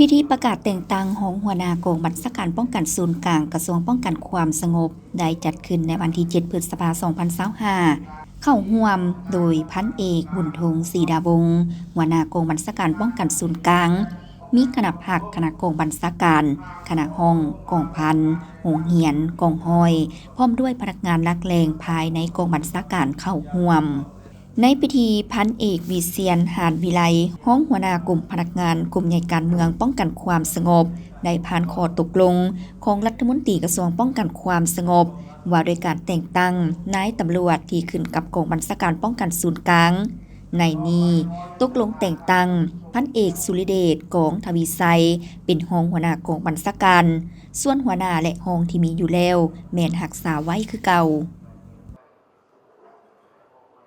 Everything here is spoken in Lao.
ພິທີປະກາດແຕ່ງຕັ້ງຮອງຫົວໜ້າກອງບັນຊາການປ້ອງກັນສູນກາງ ກະຊວງປ້ອງກັນຄວາມສະຫງົບ ໄດ້ຈັດຂຶ້ນໃນວັນທີເຈັດ ພຶດສະພາ ສອງພັນຊາວຫ້າ ເຂົ້າຮ່ວມໂດຍພັນເອກ ບຸນທົງ ສີດາວົງ ຫົວໜ້າກອງບັນຊາການປ້ອງກັນສູນກາງ, ມີຄະນະພັກ, ຄະນະກອງບັນຊາການ, ຄະນະຫ້ອງ, ກອງພັນ, ໂຮງຮຽນ, ກອງຮ້ອຍ ພ້ອມດ້ວຍພະນັກງານຫຼັກແຫຼ່ງພາຍໃນກອງບັນຊາການເຂົ້າຮ່ວມ. ໃນພິທີ, ພັນເອກ ວິຊຽນ ຫານວິໄລ ຮອງຫົວໜ້າກົມພະນັກງານ ກົມໃຫຍ່ການເມືອງປ້ອງກັນຄວາມສະຫງົບ ໄດ້ຜ່ານຂໍ້ຕົກລົງຂອງລັດຖະມົນຕີກະຊວງປ້ອງກັນຄວາມສະຫງົບ ວ່າດ້ວຍການແຕ່ງຕັ້ງນາຍຕຳຫຼວດທີ່ຂຶ້ນກັບກອງບັນຊາການປ້ອງກັນສູນກາງ. ໃນນີ້ຕົກລົງແຕ່ງຕັ້ງພັນເອກ ສຸລິເດດ ກອງທະວີໄຊ ເປັນຮອງຫົວໜ້າກອງບັນຊາການ, ສ່ວນຫົວໜ້າ ແລະ ຮອງທີ່ມີຢູ່ແລ້ວແມ່ນຮັກສາໄວ້ຄືເກົ່າ.